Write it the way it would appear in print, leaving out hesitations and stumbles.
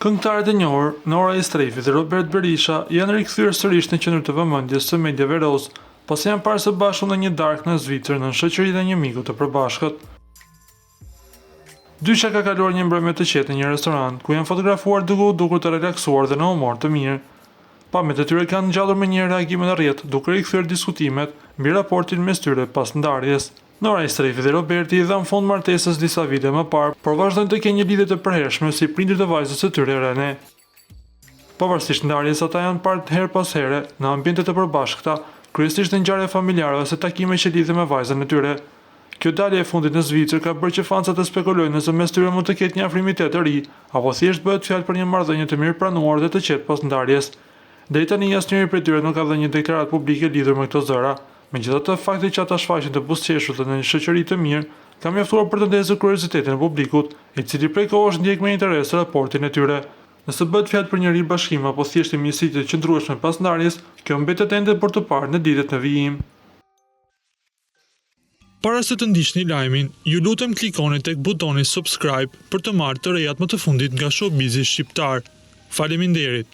Këngëtarët e njohur, Nora Istrefi dhe Robert Berisha janë rikthyer sërish në qendër të vëmendjes së mediave rozë, pasi janë parë së bashku në një darkë në Zvicër nën shoqërinë e një miku të përbashkët. Dyshja ka kaluar një mbrëmje të qetë në një restorant, ku janë fotografuar duke u dukur të relaksuar dhe në humor të mirë. Pamjet e tyre kanë ngjallur menjëherë reagime në rrjet, duke rikthyer diskutimet mbi raportin mes tyre pas ndarjes. Nora Istrefi dhe Roberti i dhanë fund martesës disa vite më parë, por vazhdojnë të kenë një lidhje të përhershme si prindër të vajzës së tyre Rene. Pavarësisht ndarjes, ata janë parë herë pas here në ambiente të përbashkëta, kryesisht në ngjarje familjare ose takime që lidhen me vajzën e tyre. Kjo dalje e fundit në Zvicër ka bërë që fansat të spekulojnë nëse mes tyre mund të ketë një afrimitet të ri, apo thjesht bëhet fjalë për një marrëdhënie të mirëpranuar dhe të qetë pas ndarjes. Deri tani asnjëri prej tyre nuk ka dhënë një deklaratë publike lidhur me këto zëra. Megjithatë, fakti që ata shfaqen të buzëqeshur dhe në një shoqëri të mirë, ka mjaftuar për të ndezur kuriozitetin e publikut, i cili prej kohësh ndjek me interes raportin e tyre. Nëse bëhet fjalë për një ribashkim apo thjesht një miqësi të qëndrueshme pas ndarjes, kjo mbetet ende për t'u parë në ditët në vijim. Para se të ndiqni lajmin, ju lutem klikoni tek butoni subscribe për të marrë të rejat më të fundit nga showbizi shqiptar. Faleminderit!